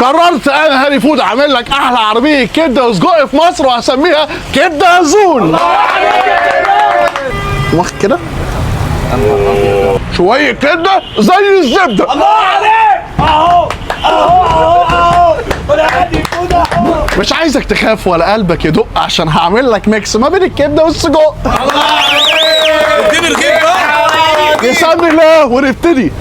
قررت انا هاني فود اعمل لك احلى عربية كبده وسجق في مصر، وهسميها كبده زون. واخد كده شوية كبده زي الزبدة. الله عليك، اهو اهو اهو اهو هاني فود اهو. مش عايزك تخاف ولا قلبك يدق، عشان هعمل لك mix ما بين الكبده والسجق. الله عليك، اديني الغيب بقى. نسمي الله ونبتدي.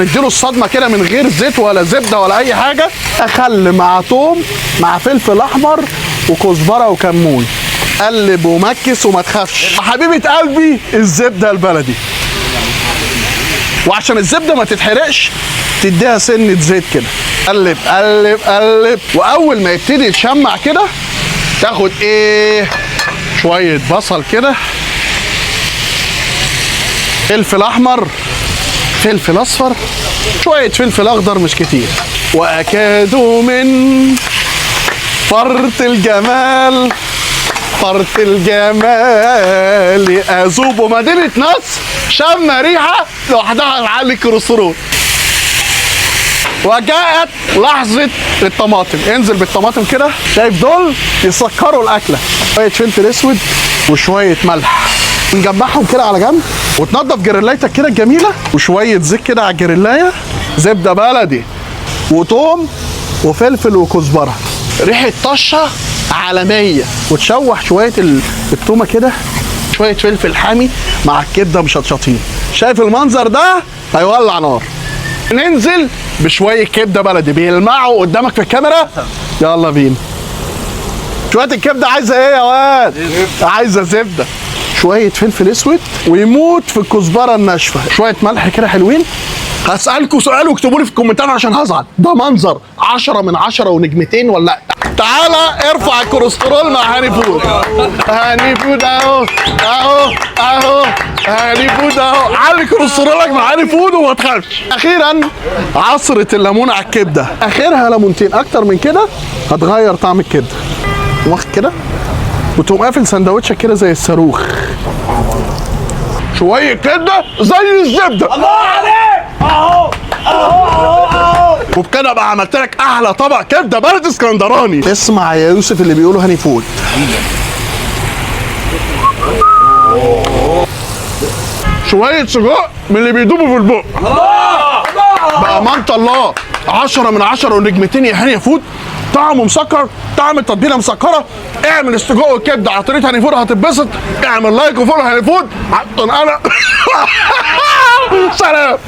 نديله الصدمة كده من غير زيت ولا زبدة ولا اي حاجة. خل مع توم مع فلفل احمر وكزبره وكمون. قلب ومكس وما تخافش حبيبه قلبي. الزبدة البلدي، وعشان الزبدة ما تتحرقش تديها سنة زيت كده. قلب قلب قلب، واول ما يبتدي يتشمع كده تاخد ايه، شوية بصل كده، فلفل احمر، فلفل اصفر، شوية فلفل اخضر مش كتير. واكاد من فرط الجمال، فرط الجمال اذوب. ومدينة نصر شم ريحه لوحدها تعلي الكوليسترول. وجاءت لحظة الطماطم، انزل بالطماطم كده. شايف دول يسكروا الاكلة. شوية فلفل اسود وشوية ملح، نجمعهم كده على جنب. وتنضف جريلايتك كده الجميلة، وشوية زيت كده على الجريلايه، زبدة بلدي وتوم وفلفل وكزبره، ريحه طشه عالمية. وتشوح شوية التومه كده، شوية فلفل حامي مع الكبده مشطشطين. شايف المنظر ده هيولع نار. ننزل بشوية كبده بلدي بيلمعوا قدامك في الكاميرا. يلا بينا. شوية الكبده عايزه ايه يا واد؟ عايزه زبدة، شوية فلفل اسود، ويموت في الكزبره الناشفه، شوية ملح كده حلوين. هسألكوا سؤال واكتبوا لي في الكومنتات عشان هزعل. ده منظر 10 من 10 ونجمتين ولا لا؟ تعالى ارفع الكوليسترول مع هاني فود. هاني فود اهو اهو اهو، هاني فود اهو. علي كوليسترولك مع هاني فود وما تخافش. اخيرا عصرة الليمون على الكبده، اخرها ليمونتين، اكتر من كده هتغير طعم الكبده. واخد كده وتقوم قافل سندوتشك كده زي الصاروخ. شوية كبده زي الزبدة. الله عليك، اهو اهو اهو اهو. وبكده بقى عملت لك احلى طبق كبده بلد اسكندراني. اسمع يا يوسف اللي بيقولوا هاني فود. شوية سجق من اللي بيدوبوا في البق. بأمانة الله 10 من 10 ونجمتين يا هاني فود. طعمه مسكر، طعم التتبيله مسكره. اعمل السجق والكبده على طريقه هاني فود هتتبسط. اعمل like و follow هاني فود. انا سلام.